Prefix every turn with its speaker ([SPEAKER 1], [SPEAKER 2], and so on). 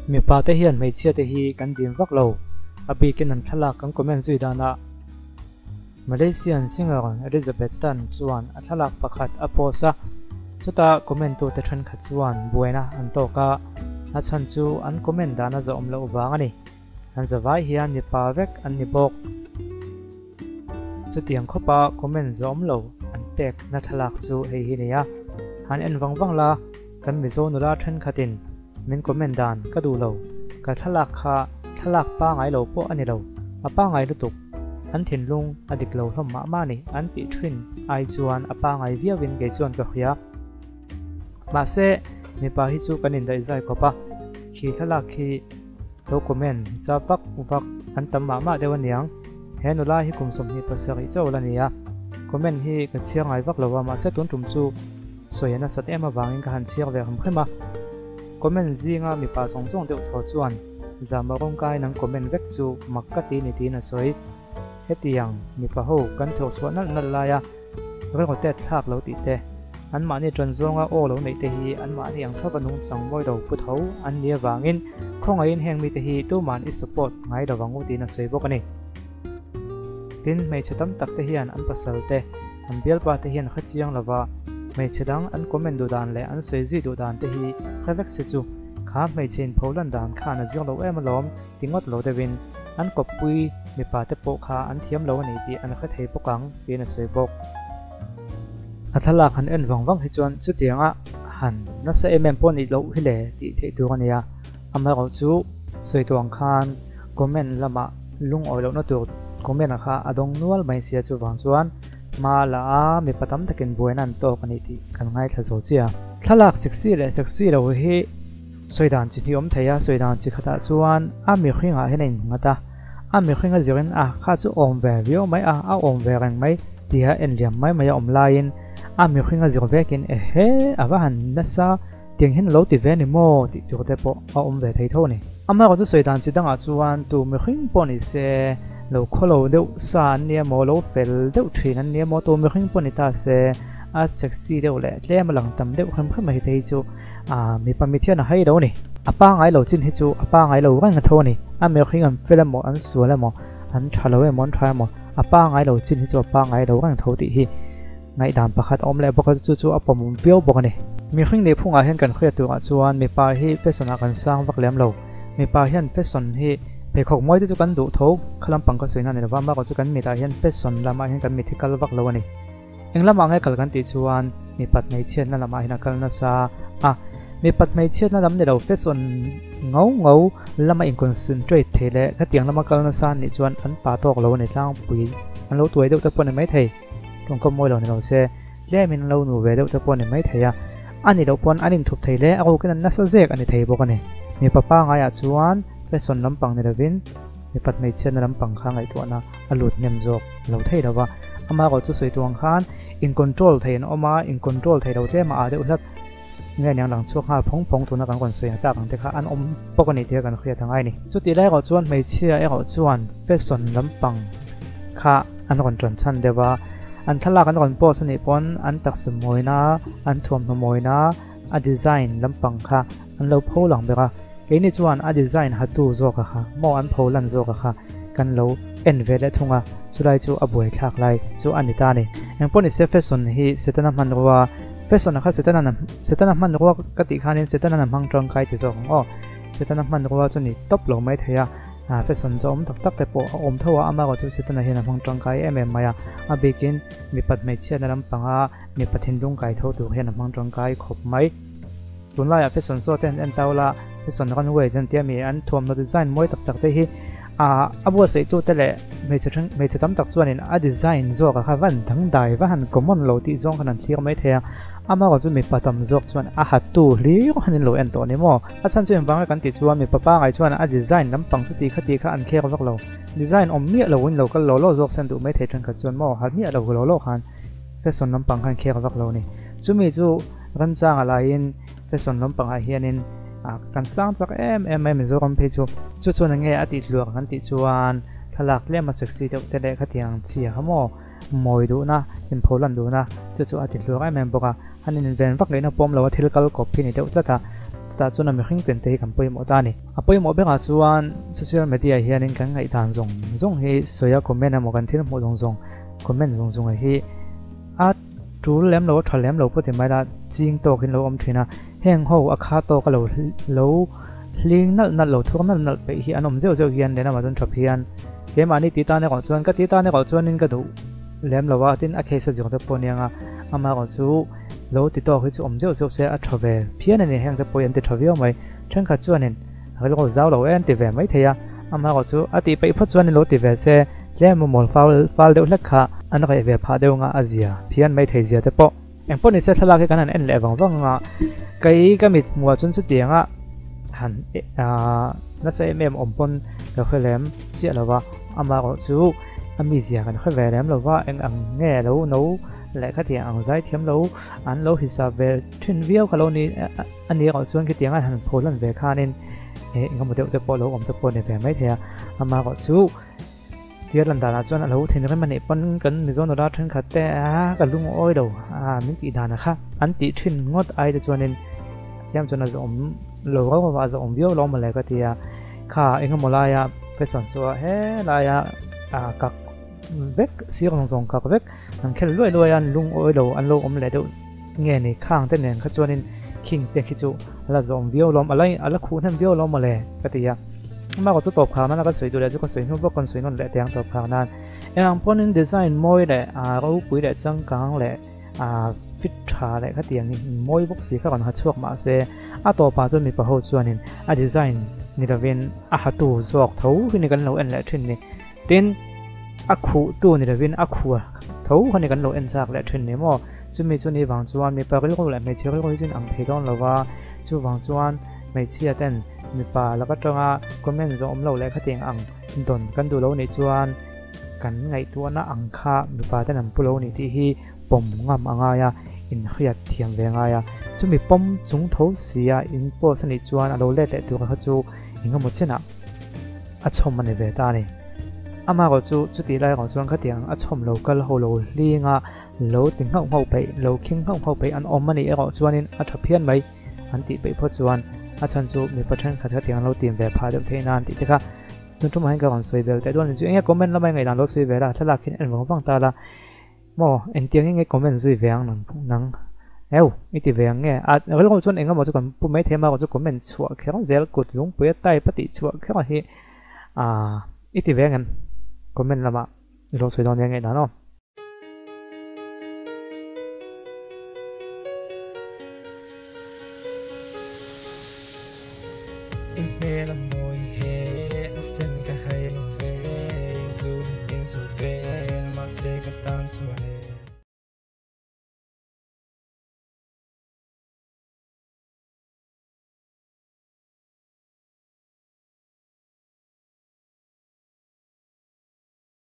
[SPEAKER 1] Mipa te hian hmeichhia te hi kan dim vak lo, a bikin an thlalak kan comment zui danah. Malaysian singer Elizabeth Tan chuan a thlalak pakhat a post a, chuta comment tute thenkhat chuan buaina an tawk a, a chhan chu an comment dan a zawhawm loh vang a ni. An zavai hian mipa vek an ni bawk. Chutiang khawpa comment zawhawm lo an pek na thlalak chu hei hi nia. Han en vang vang la, kan Mizo nula thenkhatin min comment dan ka duh lo, ka thlalak kha thlalak pangai lo pawh a ni lo, a pangai lutuk, an thinlung a dik lo hlawm mah mah a ni an tih thin ai chuan a pangai viauin kei chuan ka hria. Mahse, mipa hi chu kan indaihzai khawp a, khi thlalak khi Lo comment za vak vak an tam mah mah deuh aniang. He nula hi kum 27 chauh la nia. Comment hi ka chhiar ngai vak lo a mahse tun tum chu sawi a nasat em avangin ka han chhiar ve hrim hrim a. Comment zinga mipa zawng zawng deuh thaw chuan zahmawh rawngkaiin an comment vek chu mak ka ti ni tiin a sawi. Hetiang mipa ho kan thawh chhuah nalh nalh laia rilru tet thlak lo tih te, anmahni ṭan zawnga aw lo neih te hi anmahni ang thlawpa nungchang mawi lo pu tho an ni avangin khawngaihin heng mite hi tuman i support ngai lo ang u tiin a sawi bawk a ni. Tin, hmeichhe tam tak te hian an pasal te, an bialpa te hian hre chiang lova hmeichhe dang an comment duh dan leh an sawi zui duh dan te hi hre vek se chu kha hmeichhe inpholan dan khan a zir lo em alawm ti ngawt lo deuhin an kawppui mipa te pawh kha an thiam lo a ni tih an hre thei bawk ang tiin a sawi bawk. A thlalak han en vang vang hi chuan chutianga han nasa em em pawh nih loh hi le tih theih tur a nia. Amaherawh chu sawi tawh ang khan comment lamah lungawi lohna tur comment a kha a dawng nual mai sia chuvang chuan hma la a mipa tam takin buaina an tawk a ni tih kan ngaithla zo chiah. Thlalak sexy leh sexy lo hi Sawi dan chi hnih awm thei a, sawi dan chi khatah chuan a mihringah hian a innghat a, a mihring a zirin a kha chu awm ve viau mai a, a awm ve reng mai tia en liam mai mai a awm laiin a mihring a zir vekin ehe a va han nasa tiang hian a lo ti ve ni maw tih tur te pawh a awm ve thei tho a ni. Amaherawh chu sawi dan chi dangah chuan tu mihring pawh ni se lo khawlo deuh sa an nia maw, lo fel deuh thin an nia maw, tu mihring pawh ni ta se a sexy deuh leh tlem a lang tam deuh hrem hrem a hi te hi chu A mipa mit hian a hai lo a ni. A pangai lo chin hi chu a pangai lo reng a tho a ni. A mihring an fel emaw, an sual emaw, an tha lo emaw, an tha emaw, a pangai lo chin hi chu a pangai lo reng tho tih hi ngaihdan pakhat a awm leh bawk a, chu chu a pawmawm viau bawk a ni. Mihring nih phungah hian kan hriat turah chuan mipa hi fashion ah kan sang vak lem lo. Mipa hian fashion hi pheikhawk mawi te chu kan duh tho, kha lampang ka sawi na ni lova, amaherawhchu chu kan mitah hian fashion lamah hian kan mit hi kal vak lo a ni. Eng lamah nge kal kan tih chuan mipat hmeichhiatna lamah hian a kal nasa a, mipat hmeichhiatna lam ni lo fashion ngau ngau lama in concentrate thei leh khatiang lama kal nasa an nih chuan an pa tawk lo a ni tlangpui an lo tuai deuh te pawh a ni maithei tawngkam mawi lo ni lo se tlemin an lo nu ve deuh te pawh a ni maithei a, a nih loh pawn an inthup thei hle a rukin an nasa zek a ni thei bawk a ni. Mipa pangaiah chuan fashion lampang ni lovin mipat hmeichhiatna lampang kha ngaihtuahna a lut hnem zawk lo thei lo va, amah erawh chu sawi tur ang khan in control thei an awm a, in control thei lo tlem a ah deuh hlak nge aniang lang chhuak nghal phawng phawng tuna kan rawn sawi ang tak ang te kha an awm bawk a ni tih kha kan hriat angai a ni. Chutih lai erawh chuan hmeichhia erawh chuan fashion lampang kha an rawn ṭan chhan deuh a, an thlalak an rawn post a nih pawn an taksa mawina, an thuamhnaw mawina, a design lampang kha an lo pho lang ber a, keini chuan a design hatu zawk a kha maw an pho lan zawk a kha kan lo en ve leh thung a, chulai chu a buaithlak lai chu a ni ta a ni. Engpawh ni se fashion hi Setana hmanrua, fashion a kha Setana Setana hmanrua ka tih khanin Setana hmang tangkai ti zawk ang aw, Setana hmanrua chu ni tawp lo mai thei a, fashion chu awm tak tak te pawh a awm tho a, amaherawh chu Setana hian a hmang tangkai em em mai a, a bikin mipat hmeichhiatna lampanga mipa thinlung kai tho tur hian a hmang tangkai khawp mai. Tunlaiah fashion show te an en tau la, fashion runway te an tia mi an thuamhnaw design mawi tak tak te hi ah a buatsaihtu te leh hmeichhe then hmeichhe tam tak chuanin a design zawk a kha va an dangdai va han common lo tih zawng khan an thlir mai thei a, amaherawh chu mipa tam zawk chuan a hatu hlir han in lo en tawh a ni maw? A chhan chu engvanga kan tih chuan mipa pangai chuan a design lampang chu ti kha tih kha an thlir vak lo, design awm miah lo in lo kal law law zawk sen duh mai thei thenkhat chuan maw ha miah lo law law khan fashion lampang khan khek vak lo a ni. Chumi chu Remchanga laiin fashion lampangah hianin kan sang chak em em mai Mizoram phei chu. Chu chuan enge a tih hluak kan tih chuan thlalak tlem a sexy deuh te leh khatiang chi kha maw mawi duhna inpho lan duhna chu chu a ti hluak em em bawk a. Han inven vak ngaihna pawm lo a thil kal kawp hi ni deuh tlat a. Chutah chuan a mihring pian te hi kan pawimawh ta a ni. A pawimawh berah chuan social media hianin kan ngaihdan zawng zawng hi sawi a comment emaw kan thil hmuh zawng zawng comment zawng zawng hi a tul lem lo a tha lem lo pawh ti mai la ching tawkin lo awm thin a. Heng ho a kha tawk a lo lo hling nalh nalh lo thuak nalh nalh peih hi an awm zeuh zeuh hian lehlamah chuan thap hian keimahni tih tan erawh chuan ka tih tan erawh chuanin ka duh lem lo a tin a case a zir te pawh aniang a amaherawh chu lo ti tawk hi chu awm zeuh zeuh se a tha ve phian a ni heng te pawh hi an ti tha viau mai thenkhat chuanin rilru zau lo em ti ve mai thei a amaherawh chu a tih peih phawt chuanin lo ti ve se tlem mawl fal fal deuh hlek kha an reh ve phah deuh anga a zia phian mai thei zia te pawh. Eng pawh nise thlalak hi kan han en leh vang vang a, kei ka mit hmuh ah chuan chutianga han nasa em em awm pawn ka hre lem chiah lo va, amaherawh chu a mizia kan hre ve lem lo va, eng ang nge lo no leh khatiang ang zai thiam lo an lo hisap ve thin viau kha lo ni a ni erawh chuan khitianga han pholan ve khanin eng emaw deuh te pawh lo awm te pawh ni ve maithei a, amaherawh chu. Tia lan danah chuan a lo thinrim a nih pawn kan Mizo nula thenkhat te a ka lungawi lo a min tih danah kha an tih thin ngawt ai te chuanin thiam chuan a zawm lo rau rau a zawm viau lo mawle ka ti a kha engemaw laia fashion chu a he laia a kak vek sir zawng zawng kak vek an khel luai luai a an lungawi lo an lo awm leh deuh nge ni khang te nen kha chuanin khing te khi chu a la zawm viau lawm a la a la khuh hnem viau lawm mawle ka ti a amah erawh chu tawp khar nan a ka sawi duh leh chu ka sawi hnu bawk kan sawi nawn leh teh ang tawp khar nan eng ang pawhin design mawi leh a ropui leh changkang leh a fit tha leh khatiang mawi bawk si kha rawn ha chhuak mahse a tawpah chuan mipa ho chuanin a design ni lovin a hatu zawk tho hi ni kan lo en leh thin ni tin a khuh tu ni lovin a khuh tho kha ni kan lo en chak leh thin ni maw. Chumi chu ni vang chuan mipa rilru leh hmeichhe rilru hi chu in ang thei dawn lo va, chuvang chuan hmeichhia ten mipa lak atanga comment zawh awm lo leh khatiang ang dawn kan duh lo nih chuan kan ngaihtuahna ang kha mipa ten an pu lo nih tih hi pawm ngam a ngai a, inhriat thiam ve a ngai a. Chumi pawm chung tho sia in post a nih chuan a lo let leh tur kha chu engemaw chenah a chhawm a ni ve ta a ni. Amaherawhchu chu chutih lai erawh chuan khatiang a chhawm lo kal ho lo hling a, Lo ti nghauh nghauh peih, lo khing nghauh nghauh peih an awm a nih erawh chuanin a tha phian mai an tih peih phawt chuan a chhan chu mipa thenkhat kha tiang an lo tim ve phah deuh theih nan tih te kha tun tumah hian ka rawn sawi bel teh dawn a ni chu. Enge comment lamah i ngaihdan lo sawi ve la, thlalak hian en vang vang ta la maw engtiang enge comment zui ve ang nang nang eu i ti ve ang nge a rilru chuan engemaw chu kan pu mai thei a marawh chu comment chhuah kher zel kut zungpui a type a tih chhuah kher a hi ah i ti ve ang em comment lamah i lo sawi dawn nia ngaihdan aw.
[SPEAKER 2] I hmel a mawi he a sen.